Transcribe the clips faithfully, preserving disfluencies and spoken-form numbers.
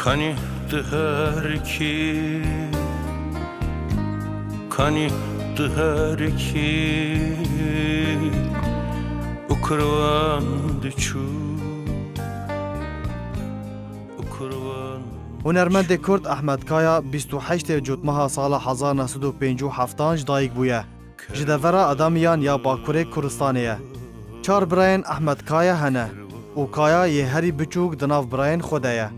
Kanî tu herikî, kanî tu herikî, û kirwan diçû, û kirwan. Hunermendê Kurd Ehmed Kaya bîst û heştê Cotmeha sala hezar neh sed û pêncî û heftan ji dayik bûye. Ji devera Adamiyan ya Bakurê Kurdistanê ye. Çar birayên Ehmed Kaya hene û Kaya yê herî biçûk di nav birayên xwe de ye.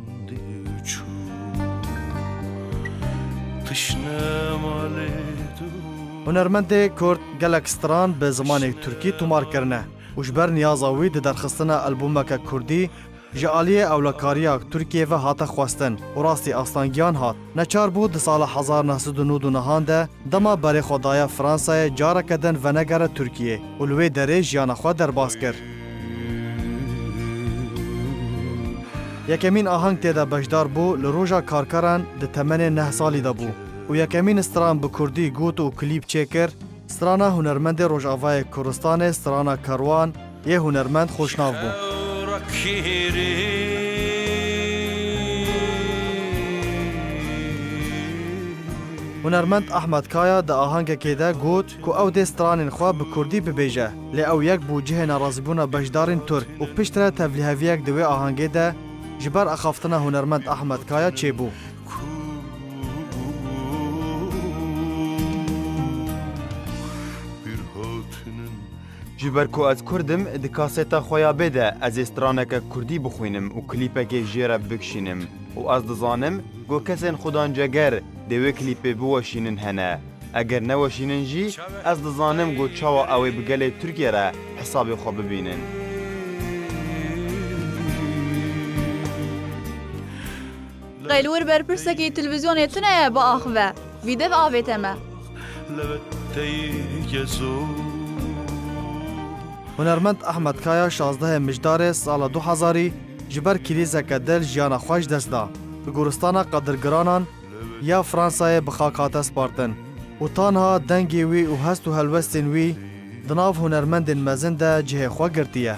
Hunermendê Kurd gelek stran bi zimanê Tirkî tomar kirine û ji ber niyaza wî di derxistina albûmeke Kurdî ji aliyê ewlekariya Tirkiyê ve hate xwestin û rastî astangiyan hat. Neçar bû di sala hezar neh sed û nod û nehan de dema berê xwe daye Fransayê careke din venegere Tirkiyê û li wê derê jiyana xwe derbas kir. Yekemîn aheng tê de beşdar bû li Roja Karkeran di temenê neh salî de bû û yekemîn stran bi Kurdî got û klîp çêkir, strana hunermendê Rojavayê Kurdistanê, strana Kerwan, yê hunermend xweşnav bû. Hunermend Ahmed Kaya di ahangekê de got ku ew dê stranên xwe bi kurdî bibêje, lê ew yek bû cihê nerazîbûna beşdarên Tirk û piştre tevlîheviyek di wê ahangê de ji ber axaftina hunermend Ahmed Kaya çêbû. Ji ber ku ez Kurd im, di kaseta xwe ya bê de ez ê straneke Kurdî bixwînim û klîpekê jê re bikişînim û ez dizanim ku kesên Xudan Ceger dê wê klîpê biweşînin hene. Eger neweşînin jî, ez dizanim ku çawa ew ê bi gelê Tirkiyê re hesabê xwe bibînin. Qey li wir berpirsekî televîzyonê tune ye biaxive. Vî dev avête me. Hunermend Ahmed Kaya şazdehê Mijdarê sala du hezarî ji ber krîzeke dil jiyana xwe ji dest da. Li goristana Qedirgiranan ya Fransayê bi xak hate spartin û tanha dengê wî û hest û helwestên wî di nav hunermendên mezin de cihê xwe girtiye.